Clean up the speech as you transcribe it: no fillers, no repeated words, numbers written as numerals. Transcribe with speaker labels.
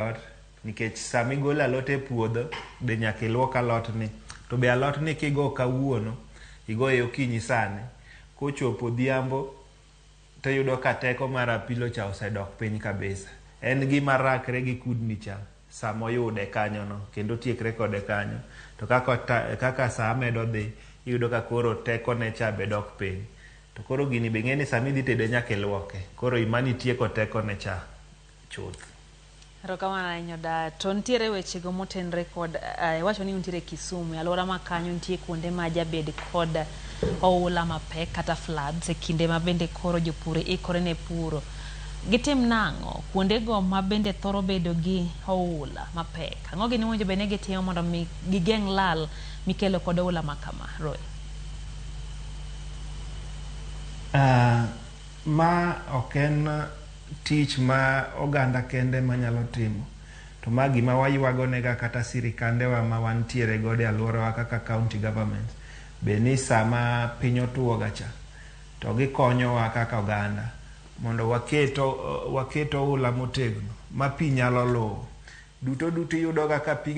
Speaker 1: Alot nikech sama igolo alot e puodho be nyaka iluok alot ni. To be alot ni kigo kawuono, igoye okinyi sani, kochopo odhiambo to iyudo ka teko mar apilo cha osedok piny kabisa. En gima rakre gi kudni cha sama oyude kanyo no kendo otiekre kode kanyo. To kaka kaka saa medo dhi, iyudo ka koro teko ne cha be dok piny. To koro gini be ing'e ni sama idhi tede nyaka iluoke. Koro mano itieko teko ne cha chuth.
Speaker 2: Erokamano ahinya Oda. To nitiere wechego motenre kod iwacho ni untiere Kisumu, e alwora ma kanyo nitie kuonde ma jabed kod oula mapek kata floods e kinde ma bende koro jopur ikore ne puro. Gitim nang'o kuondego ma bende thoro bedo gi oula mapek? Ang'o gini mowinjo bed ni gitimo mondo mi gigeng' lal mikelo kod oula ma kama? Roy.
Speaker 1: Ma ok en tich ma oganda kende ema nyalo timo. To ma gima waywago nega kata sirikandewa ma wantiere godo e alworawa kaka county government. Be ni sama piny otuo ga cha, to gikonyowa kaka oganda mondo waket, waket oula motegno ma pi nyalo luwo. Duto duto iyudo ga ka pige